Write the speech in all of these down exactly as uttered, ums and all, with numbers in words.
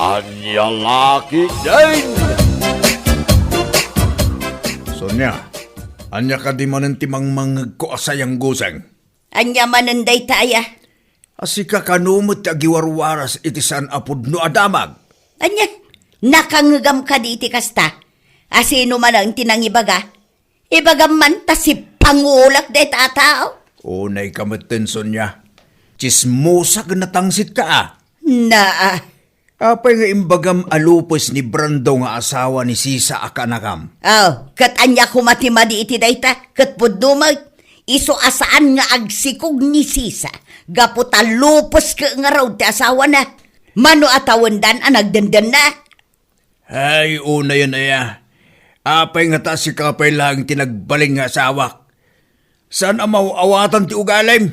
Ania la ketdin? Sonia, ania kadi manen ti mangmangngegko a sayangguseng? Ania manen dayta aya? A sika kano met ti agiwarwaras iti saan a pudno a damag? Ania? Nakangngegam kadi iti kasta? A sino manen ti nangibaga? Ibagam man ta sipangulak dayta a tao. Unay ka metten, Sonia. Tsismosa ken natangsit ka, a. Naa. Apay nga imbagam a lupes ni Brando nga asawa ni Sisa a kaanakam? Aw, ket ania koma ti madi iti dayta? Ket pudno met, isu a saan nga agsikog ni Sisa gapu ta lupes ket ngarud ti asawana. Mano a tawendan a nagdendenna? Ay, unayen aya. Apay ngata sika pay laeng ti nagbalin nga asawak? Saan a maaw-awatan ti ugalim?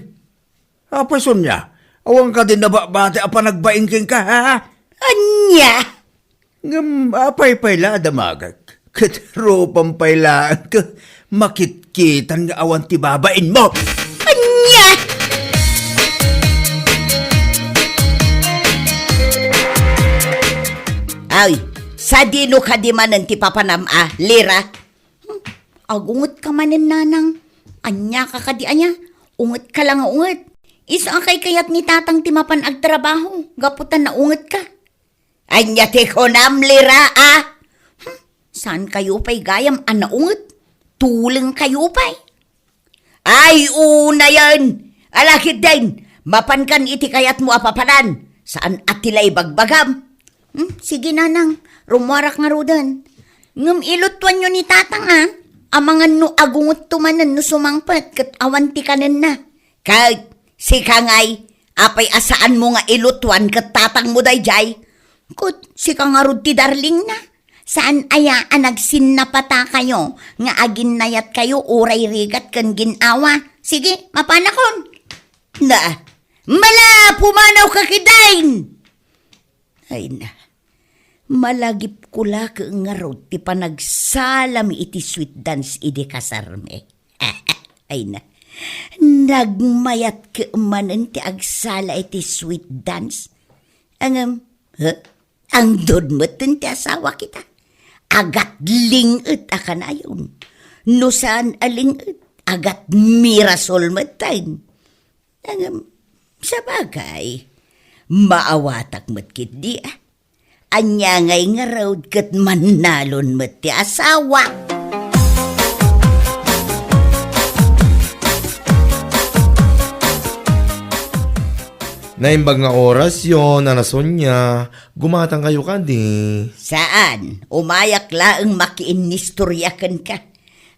Apay, Sonia, awan kadi nababati a panagbain kenka, ha? Ania? Ngem apay pay la a damagek? Ket rupam pay laeng ket makitkitan nga awan ti babainmo. Ania? Ay, sadino kadi manen ti papanam a, Lira? Hmm, agungetka manen, Nanang. Ania ka kadi aya? Ungetka la nga unget. Isu a kaykayat ni Tatang ti mapan agtrabaho, gapu ta naungetka. Ania ti kunam, Lira, a? Hmm, saan kayo pay gayam a naunget? Tuleng kayo pay. Ay, unayen! Ala ketdin, mapankan iti kayatmo a papanan. Saan a ti la ibagbagam. Hmm, sige, Nanang, rummuarak ngaruden. Ngem ilutuanyo ni Tatang, a. Amangan no agungetto manen no sumangpet ket awan ti kanenna. Ket sika ngay, apay a saanmo nga ilutuan ket tatangmo daydiay? Ket sika ngarud ti darlingna. Saan aya a nagsinnapatakayo nga aginnayatkayo uray rigat ken gin-awa? Sige, mapanakon. Na, mala, pumanawka ketdin! Ay na, malagipko la ket ngarud ti panagsalami iti sweet dance idi kasarmi. Ay na, nagmayat ket manen ti agsala iti sweet dance. Ngem, huh? Andod metten ti asawak ita. Agatling-et a kanayon. No saan a ling-et, agatmirasol metten. Ngem, sabagay, maawatak met ketdi, a. Ania ngay ngarud ket mannalon met ti asawa. Naimbag nga orasyo, Nana Sonia, gumatangkayo kadi? Saan, umayak laeng makiinnistorya kenka.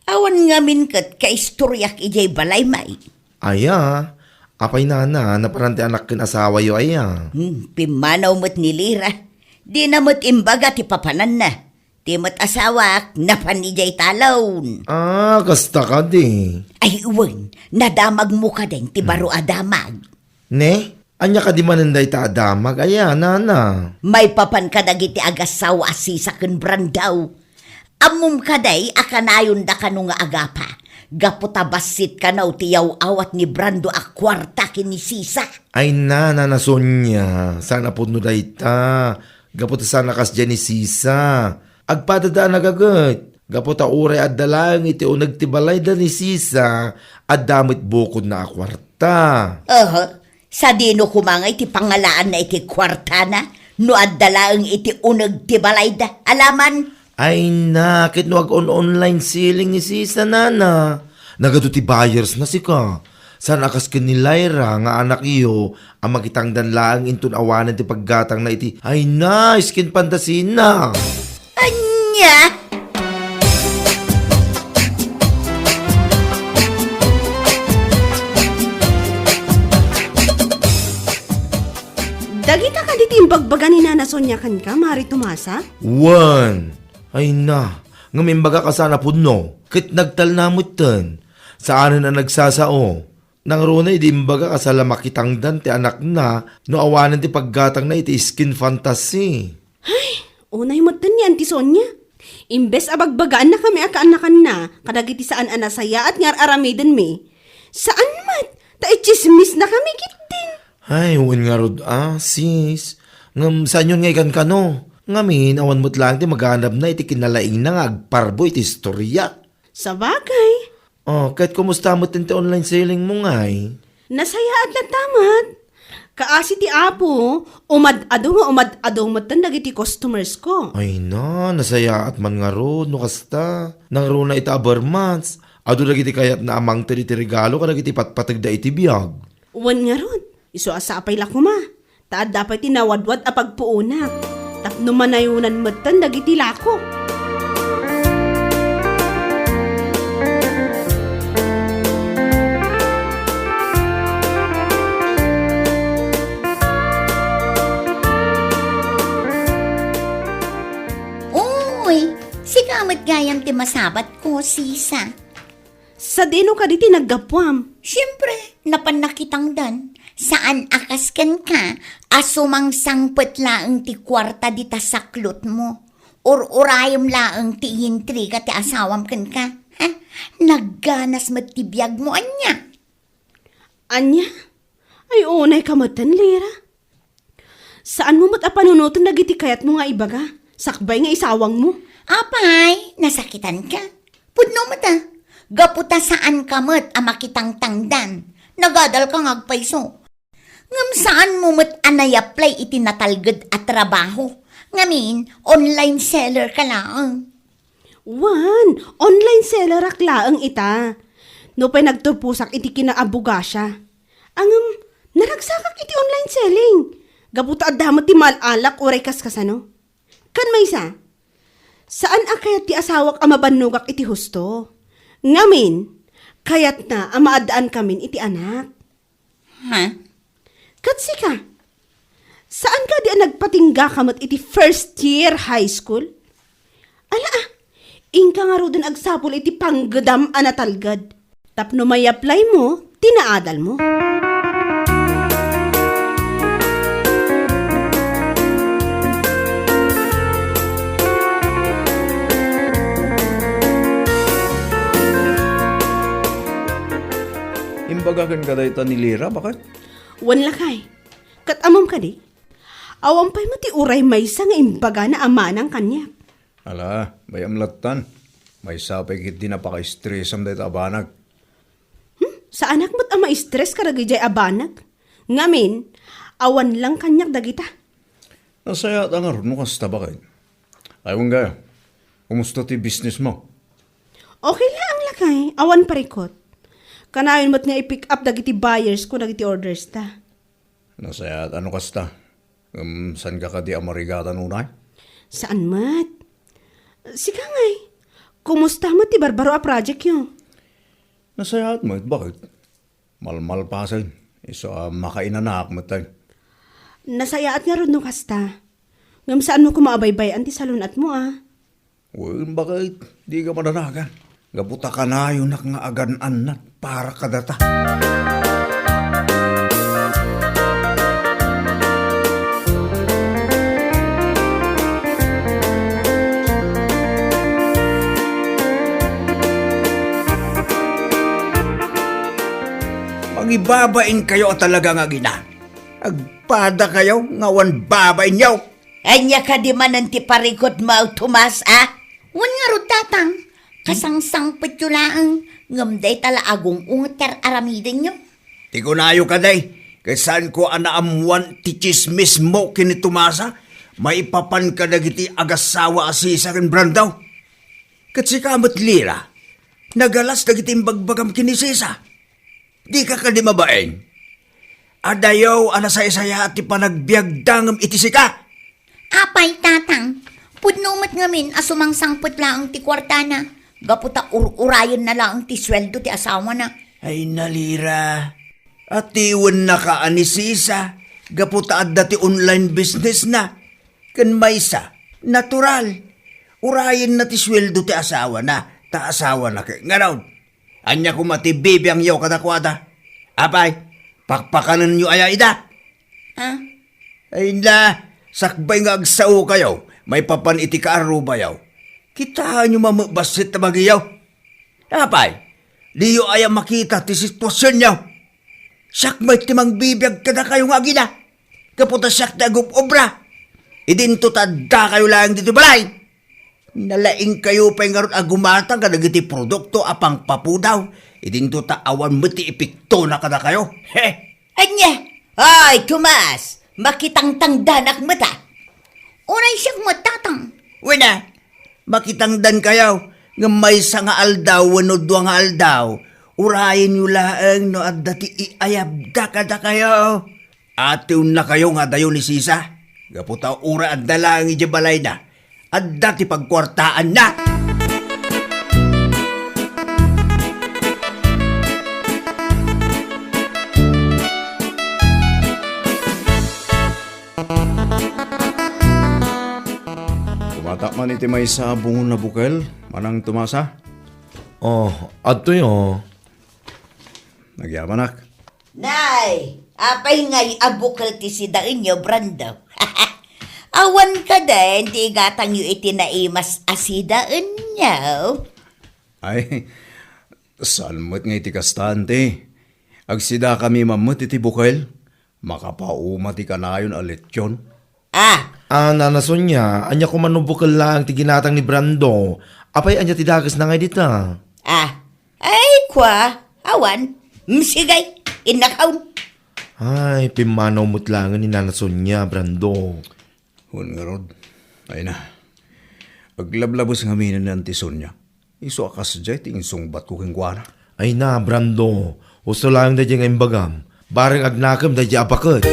Awan ngamin ket kaistoriak idiay balay, may. Aya, apay nana, napanan ti anak ken asawayo aya? Hmm, pimmanaw met ni Lira. Dina met imbaga ti papananna. Ti met asawak, napan idiay talon. Ah, kasta kadi. Ay, wen, nadamagmo kadin ti baro a damag. Ne? Ania kadi manen dayta a damag aya, nana? Maipapan kadagiti agassawa a Sisa ken Brando. Ammom kadi a kanayonda kano nga agapa, gapu ta bassit kano ti yaw-awat ni Brando a kuarta ken ni Sisa. Ay na, Nana Sonia, saan a pudno dayta, gapu ta saan a kasdiay ni Sisa. Agpadada a nagaget, gapu ta uray adda laeng iti uneg ti balayda ni Sisa, adda met bukodna a kuarta. Aha, sadino koma nga iti pangalaanna iti kuartana no adda laeng iti uneg ti balayda? Alaman. Ay na, ket no ag-on-online selling ni Sisa, nana. Nagadu ti buyers na sika. Saan a kas ken ni Lyra nga anakyo a makitangdan laeng inton awanen ti paggatangna iti, ay na, skin fantasy na. Ania? Dagita kadi ti imbagbaga ni Nana Sonia kenka, Mari Tomasa? Wen. Ay na, ngem imbagak a saan a pudno, ket nagtalna metten. Saanen a nagsasao. Nangruna idi imbagak a saan la makitangdan ti anakna no awanen ti paggatangna iti skin fantasy. Ay, unay metten ni Auntie Sonia. Imbes a bagbagaannakami a kaannakanna kadagiti saan a nasayaat nga ar-aramidenmi, saan met ta itsismisnakami ketdin. Ay, wen ngarud a, sis. Ngem saanyon nga ikan kano? Ngamin, awan met laeng ti maganabna iti kinalaingna nga agparbo iti istoria. Sabagay. Oh, ket kumusta met ti online selling mo ngay? Nasayaat latta met. Kaasi ti Apo, umad-adu nga umad-adu metten dagiti customers ko. Ay na, nasayaat man ngarud no kasta. Nangruna ita a bar months, adu dagiti kayatna a mangted iti regalo kadagiti patpategda iti biag. Wen ngarud, isu a sapay la koma. Ta adda pay ti nawadwad a pagpuonak. Tapno manayonan metten dagiti lako. Uy, sika met gayam ti masabat ko, sisa. Sadino kadi ti naggapuam? Siempre, napan nakitangdan. Saan a kas kenka a sumangsangpet laeng ti kuarta dita saklotmo. Ur-urayem laeng ti iintriga ti asawam kenka. Ha? Nagganas met ti biagmo, ania? Ania? Ay, unay ka metten, Lira. Saanmo met a panunoten dagiti kayatmo nga ibaga, sakbay nga isawangmo. Apay, nasakitanka? Pudno met a, gapu ta saanka met a makitangtangdan. Nagadalka nga agpayso. Ngem saanmo met a naiapply iti natalged a trabaho. Ngamin, online seller ka laeng. Wen, online sellerak laeng ita. Nupay nagturposak iti kinaabogasia. Ngem, naragsakak iti online selling. Gapu ta adda met ti maal-alak uray kaskasano. Ken maysa, saan a kayat ti asawak a mabannogak iti husto. Ngamin, kayatna a maaddaankamin iti anak. Ha? Ket sika, saan kadi a nagpatinggaka met iti first year high school? Ala, ah, inka ngaruden agsapul iti panggedam a natalged. Tapno maiapplymo ti naadalmo. Imbaga kenka dayta ni Lira, baket? Wen lakay. Ket ammom kadi? Awan pay met ti uray maysa nga imbagana a manang kaniak. Ala, bay-am lattan. Maysa pay ketdi napakaestresam dayta a banag. Hmm? Saanak met a ma-stress kadagijay a banag. Ngamin, awan lang kaniak dagita. Nasayaat a ngarud no kasta, baket. Ay, wen gayam, kumusta ti business mo? Okay laeng lakay, awan parikot. Kanayon met nga i-pick up dagiti buyers ko dagiti orders ta. Nasayaat a no kasta. Ngem, saanka kadi a marigatan unay? Saan met. Sika ngay, kumusta met ti barbaro a project yo? Nasayaat met, baket? Malmalpasen. Isu a makainanaak met ay. Nasayaat ngarud no kasta. Ngem saanmo koma a baybay-an ti salun-atmo a. Wen, baket, dika madanagan. Gapu ta kanayonak nga agan-annat para kadata. Mangibabainkayo a talaga nga agina. Agpadakayo nga awan babainyo. Ania kadi manen ti parikutmo, Tomas, a? Wen ngarud, Tatang, kasangsangpetyo laeng, ngem dayta la agung-unget ti ar-aramidenyo. Ti kunayo kadi, ket saanko a naammoan ti tsismismo ken ni Tomasa, maipapan kadagiti agassawa a Sisa ken Brando. Ket sika met, Lira, nagalas dagiti imbagbagam ken ni Sisa. Dika kadi mabain? Adayo a nasaysayaat ti panagbiagda ngem iti sika. Apay, Tatang, pudno met ngamin a sumangsangpet laeng ti kuartana, gapu ta ur-urayenna laeng ti sueldo ti asawana. Ay, Lira, atiwennaka a ni Sisa, gapu ta adda ti online businessna. Ken maysa, natural, urayenna ti sueldo ti asawana, ta asawana ket ngarud. Ania koma ti bibiangyo kadakuada? Apay, pakpakanenyo aya ida? Ah? Ay na, sakbay nga agsaokayo, maipapan iti kaarrubayo. Kitaenyo met bassit ta bagiyo. Apay, diyo aya makita ti situasionyo? Siak met ti mangbibiag kadakayo nga agina. Gapu ta siak ti agub-obra. Idinto ta addakayo laeng ditoy balay. Nalaingkayo pay ngarud a gumatang kadagiti produkto a pangpapudaw. Idinto ta awan met ti epektona kadakayo. He! Ania? Ay, Tomas! Makitangtangdanak met, a. Uray siak met, Tatang. Wen a, makitangdankayo, ngem maysa nga aldaw wenno dua nga aldaw, urayenyo laeng no adda ti iayabda kadakayo. Atewennakayo nga adayo ni Sisa, gapu ta uray adda laeng idiay balayna, adda ti pagkuartaanna. Kumatak man iti maysa a bungon a bukel, Manang Tomasa. Oh, adtoy, oh. Nagyamanak. Nay, apay ngay a bukel ti sidaenyo, Brando? Awan kadin ti igatangyo iti naimas a sidaenyo? Ay, saan met nga iti kasta, anti. Agsidakami man met iti bukel. Makapauma ti kanayon a lechion. Ah! Ah, Nana Sonia, ania koma no bukel laeng ti ginatang ni Brando? Apay ania ti dakesna ngay dita? Ah, ay, kua, awan. Mm, sige, innakaon. Ay, pimmanaw met laengen ni Nana Sonia, Brando. Wen ngarud, ay na. Aglablabes ngamin ni Auntie Sonia. Isu a kasdiay ti insungbatko kenkuana. Ay na, Brando, husto laeng daydiay nga imbagam. Bareng agnakem daydiay a baket.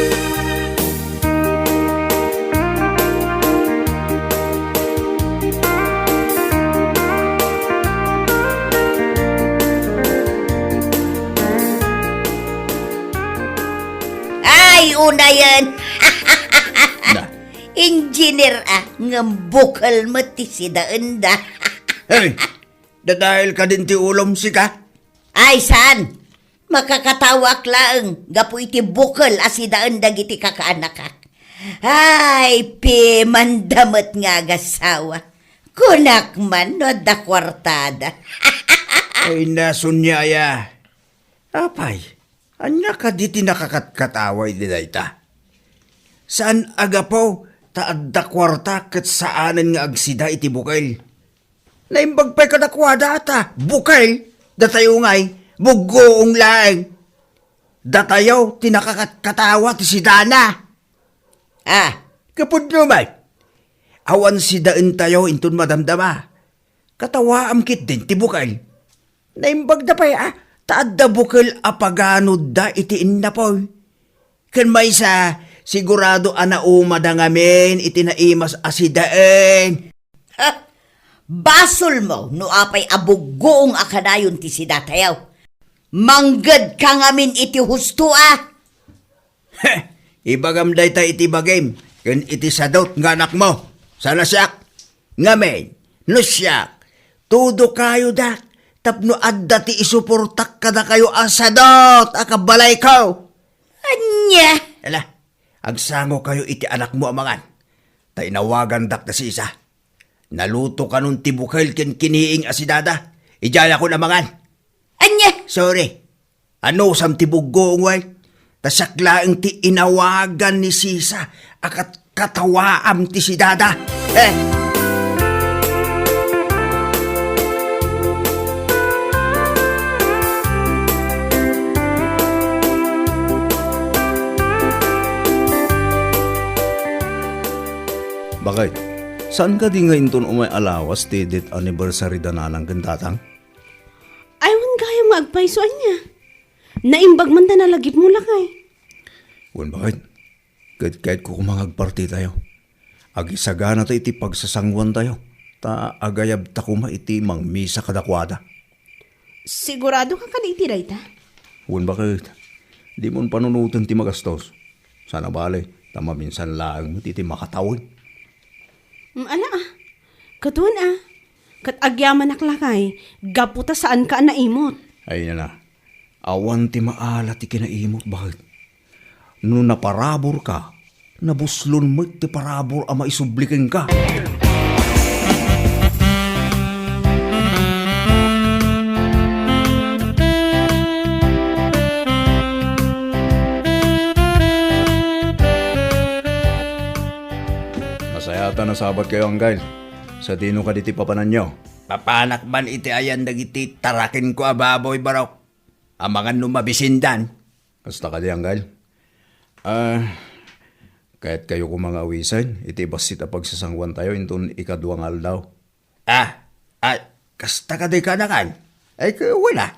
Ay, unayen! Na. Engineer a, ngem bukel met ti sidaenda. Hey! Dadael kadin ti ulom, sika? Ay, saan? Makakatawaak laeng gapu iti bukel a sidaen dagiti kakaanakak. Ay, pimanda met nga agasawa. Kunak man no adda kuartada. Ay, na, Sonia, aya. Apay, ania kadi ti nakakatkatawa iti dayta? Saan a gapu ta adda kuarta ket saanen nga agsida iti bukel. Naimbag pay kadakuada ta bukel, datayo ngay, buggoong laeng. Datayo ti nakakatkatawa ti sidana. Ah, kapudno met. Awan sidaentayo inton madamdama. Katawaam ketdin ti bukel. Naimbagda pay a, ta adda bukel a paganodda iti innapoy. Ken maysa, sigurado a naumada ngamin iti naimas a sidaen. Ha? Basolmo no apay a buggoong a kanayon ti sidatayo. Manggedka ngamin iti husto a. Heh, ibagam dayta iti bagim ken iti sadot nga anakmo. Saan a siak? Ngamin, no siak, tudokayodak tapno adda ti isuportak kadakayo a sadot a kabalayko. Ania? Ala, agsangokayo iti anakmo a mangan. Ta inawagandak da sisa. Naluto kanon ti bukel ken kiniing a sidada. Idiayakon a mangan. Ania? Sorry. Anusam ti buggoong, wen? Ta siak laeng ti inawagan ni sisa a kat-, katawaam ti sidada. Eh! Bakit? Saan kadi nga inton umay a lawas ti death anniversary da nanang ken tatang? Ay, wen gayam nga agpayso, ania? Naimbag man ta nalagipmo, lakay. Wen, bakit? Ket kayatko koma nga agpartitayo. Agisagana ta iti pagsasangoantayo, ta agayabta koma iti mangmisa kadakuada. Sigurado ka kadi iti dayta? Wen, bakit? Dimon panunoten ti magastos. Saan a bale, ta maminsan laeng met iti makatawen. Mm, ala, a. Ket wen, a. Ket agyamanak, lakay, gapu ta saanka a naimot. Ay, nana, awan ti maala ti kinaimot, bakit? No naparaburka, nabuslon met ti parabur a maisubli kenka. Kayat a nasabatkayo, Anggal. Sadino kadi ti papananyo? Papanak man iti ayan dagiti tarakenko a baboy, barok. Amangan no mabisindan. Kasta kadi, Anggal? Ah, kayatkayo koma nga awisen iti bassit a pagsasanguantayo inton ikadua nga aldaw? Ah, ah, kasta kadi, kanakan? Ay, ka-, wala.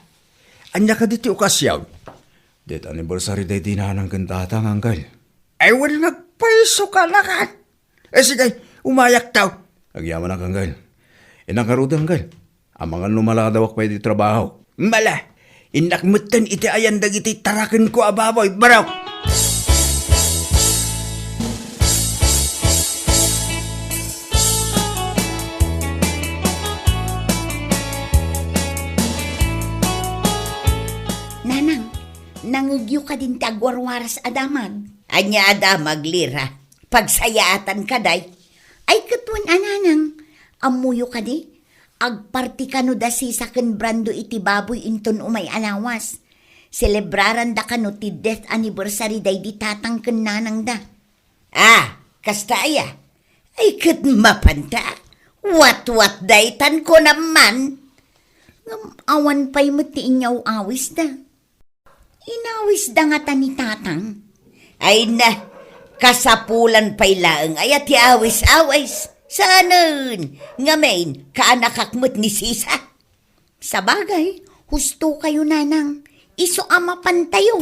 Ania kadi ti okasion? Death anniversary daydi nanang ken tatang, Anggal. Ay, wala, nagpayso, kanakan. Eh, sige, umayakto. Agyamanak, Anggal. Innak ngarud, Anggal. Amangan no maladawak pay iti trabaho. Mala, innak metten iti ayan dagiti tarakenko a baboy, barok. Nanang, nangegyo kadin ti agwarwaras a damag? Ania a damag, Lira? Pagsayaatan kadi? Ay, ket wen a, nanang, ammoyo kadi? Agparti kano da Sisa ken Brando iti baboy inton umay a lawas. Selebraranda kano ti death anniversary daydi tatang ken nanangda. Ah, kasta aya? Ay, ket mapanta. Watwat daytan ko naman. Ngem awan pay met ti inyaw-awisda. Inawisda ngata ni tatang? Ay na, kasapulan pay laeng aya ti awis-awis. Saanen, ngamin, kaanakak met ni Sisa. Sabagay, husto kayo, nanang. Isu a mapantayo.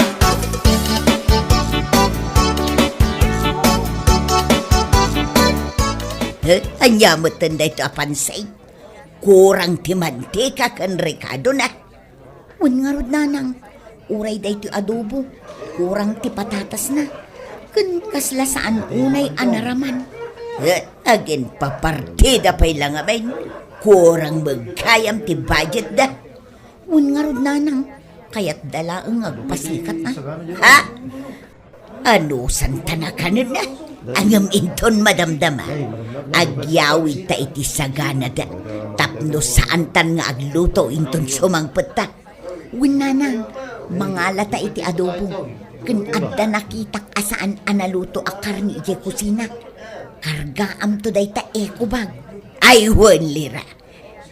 Eh, ania metten daytoy a pansit? Kurang ti mantika ken rekadona. Wen ngarud, nanang, uray daytoy adobo, kurang ti patatasna, ken kasla saan unay a naraman. Eh, aginpapartida pay la ngamin, kurang met gayam ti budgetda. Wen ngarud, nanang, kayatda laeng nga agpasikat, a? Ha? Anusanta nakanen, a? Ngem inton madamdama, agyawidta iti saganada tapno saantan nga agluto inton sumangpetta. Wen, nanang, mangalata iti adobo, ken adda nakitak a saan a naluto a karne idiay kusina. Kargaamto dayta eco bag. Ay, wen, Lira.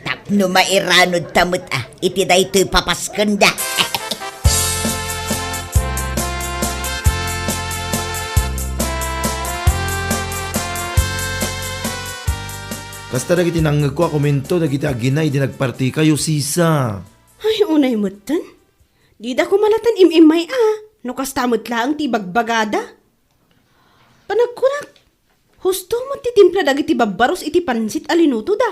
Tapno mairanodta met, a, iti daytoy papaskenda. Kasta dagiti nangngegko a komento dagiti agina idi nagpartikayo, Sisa. Ay, unay metten. Dida koma latta im-immay a, no kasta met laeng ti ibagbagada. Panagkunak, husto met ti timpla dagiti babbarus iti pansit a linutoda.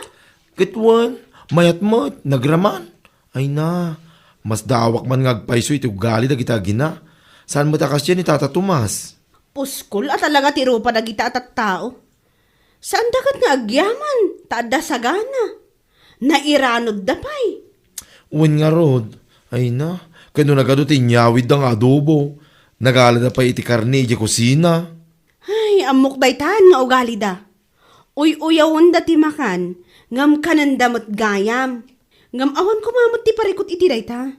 Ket wen, mayat met, nagraman. Ay na, masdaawak man nga agpayso iti ugali dagiti agina. Saan met a kasdiay ni Tata Tomas? Puskol a talaga ti rupa dagita a tattao. Saanda ket nga agyaman, ta adda sagana. Nairanodda pay. Wen ngarud, ay na, ket no nagadu ti inyawidda nga adobo, nagalada pay iti karne idiay kusina. Ay, ammok daytan nga ugalida. Uy-uyawenda ti makan, ngem kanenda met gayam. Ngem awan koma met ti parikut iti dayta.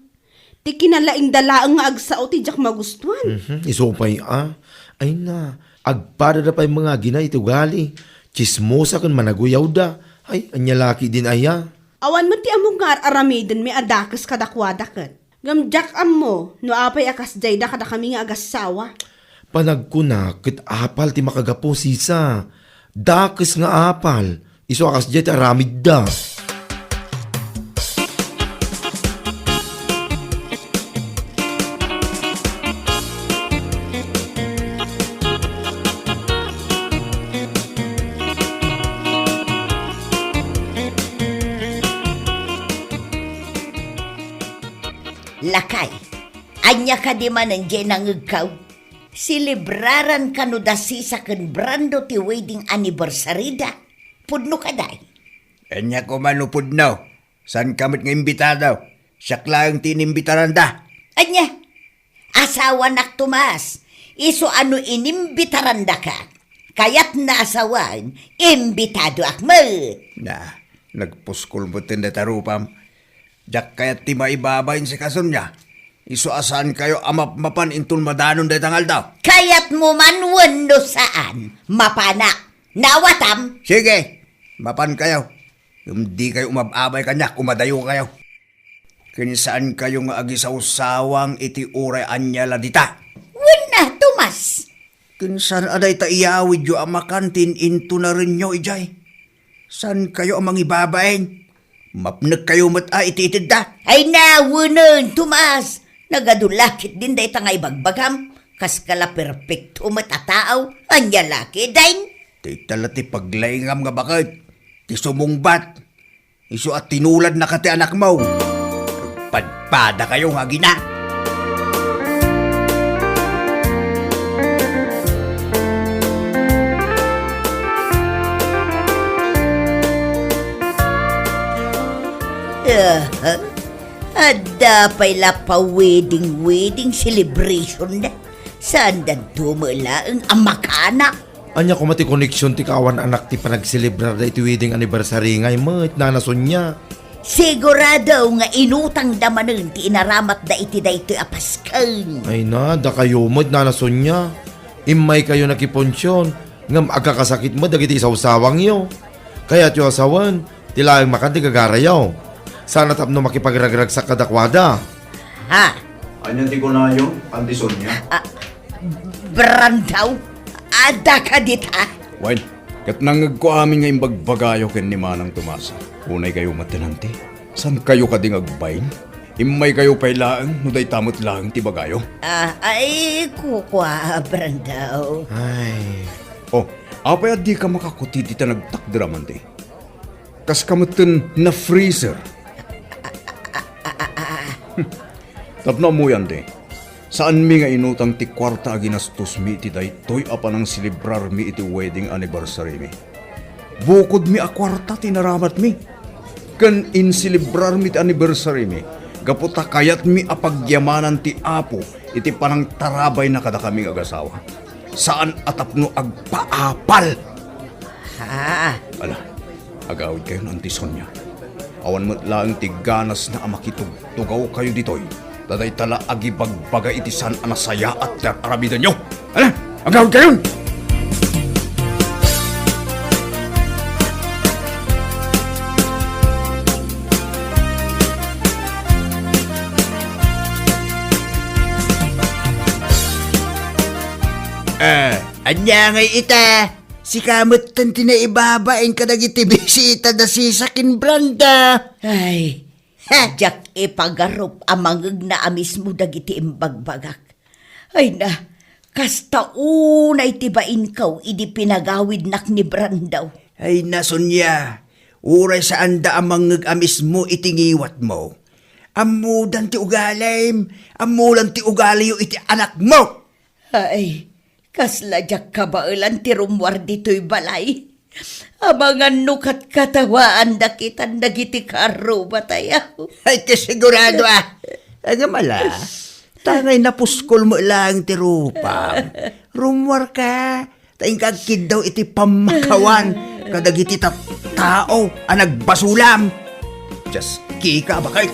Ti kinalaingda laeng nga agsao ti diak magustuan. Mhm, isu pay a. Ay na, agpadada pay nga agina iti ugali. Tsismosa ken managuyawda. Ay, ania la ketdin aya? Awan met ti ammok nga ar-aramidenmi a dakes kadakuada ket. Ngem diak ammo no apay a kasdiayda kadakami nga agassawa. Panagkunak ket apal ti makagapu, Sisa. Dakes nga apal. Isu a kasdiay ti aramidda. Lakay, ania kadi manen diay nangegkaw? Selebraran kano da Sisa ken Brando ti wedding anniversary da. Pudno kadi? Ania koma no pudno? Saanka met nga imbitado? Siak laeng ti inimbitaranda. Ania? Asawanak, Tomas. Isu a no inimbitarandaka, kayatna a sawen, imbitadoak met. Na, nagpuskol metten dayta rupam. Diak kayat ti maibabain sika, Sonia. Isu a saankayo a mapmapan inton madanon dayta nga aldaw. Kayatmo man wenno saan, mapanak. Naawatam? Sige, mapankayo. Ngem dikayo umab-abay kaniak, umadayokayo. Ken saankayo nga agisawsawang iti uray ania la dita. Wenno, Tomas. Ken saan a dayta iyawidyo a makan ti in-intunarenyo idiay? Saankayo a mangibabain? Mapnekkayo met a iti itedda. Ay, nawenen, Tomas! Nagadu la ketdin dayta nga ibagbagam. Kaska la perpekto met a tao. Ania la ketdin? Dayta la ti paglaingam nga baket, ti sumungbat. Isu a tinuladnaka ti anakmo. Padpadakayo nga agina. Ah, adda pay la pa-wedding-wedding celebration da. Saandanto met laeng a makana? Ania koma ti koneksion ti kaawan anak ti panagselebrar da iti wedding anniversary ngay met, Nana Sonia? Sigurado nga inutangda manen ti inaramatda iti daytoy a pasken. Ay na, dakayo met, Nana Sonia. Immaykayo nakipunsion, ngem agkakasakit met dagiti isawsawangyo. Kayatyo a sawen, ti laeng makan ti gagarayo. Saan a tapno makipagragragsak kadakuada. Ha? Ania ti kunayo, Auntie Sonia? Ah, Brandao, adda ka dita? Wen, ket nangngegko amin nga imbagbagayo ken ni Manang Tomasa. Unaykayo met, Auntie. Saankayo kadi nga agbain? Immaykayo pay laeng no dayta met laeng ti ibagayo. Ah, ay, kua, Brandao. Ay. Oh, apay a dika makakuti dita nagtakderam, Auntie? Kaska metten na-freezer. Tapno ammoyo, Auntie, saanmi nga inutang ti kuarta a ginastosmi iti daytoy a panangselebrarmi iti wedding anniversarymi. Bukodmi a kuarta ti naramatmi. Ken inselebrarmi ti anniversarymi gapu ta kayatmi a pagyamanan ti Apo iti panangtarabayna kadakami nga agasawa. Saan a tapno agpaapal. Ha? Ala, agawidkayon, Auntie Sonia. Awan met laeng ti ganasna a makitugtugawkayo ditoy. Ta dayta la agibagbaga iti saan a nasayaat ti ar-aramidenyo. Ala, agawidkayon! Eh, ania ngay ita? Sika metten ti naibabain kadagiti bisita da Sisa ken Branda. Ay, ha? Diak ipagarup a mangngegna a mismo dagiti imbagbagak. Ay na, kasta unay ti bainko idi pinagawidnak ni Brandao. Ay na, Sonia, uray saanda a mangngeg a mismo iti ngiwatmo. Ammodan ti ugalim, ammodan ti ugaliyo iti anakmo. Ay, kasla diak kabaelan ti rummuar ditoy balay. Amangan no katkatawaanda kitan dagiti karrubatayo. Ay, ti sigurado, ah. Agam ala, tangay napuskol met laeng ti rupam. Rummuarka, ta inka agkiddaw iti pammakawan kadagiti tattao a nagbasulam. Just kika, bakay.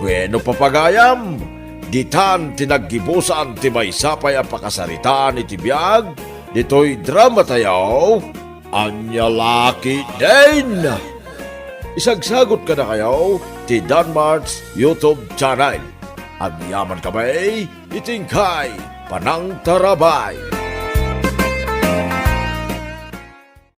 Bueno, papagayam, ditan ti naggibusan ti maysa pay a pakasaritaan iti biag ditoy dramatayo, Ania La Ketdin. Isagsagut kadakayo ti Danmart's YouTube channel. Agyamankami iti inkay panangtarabay.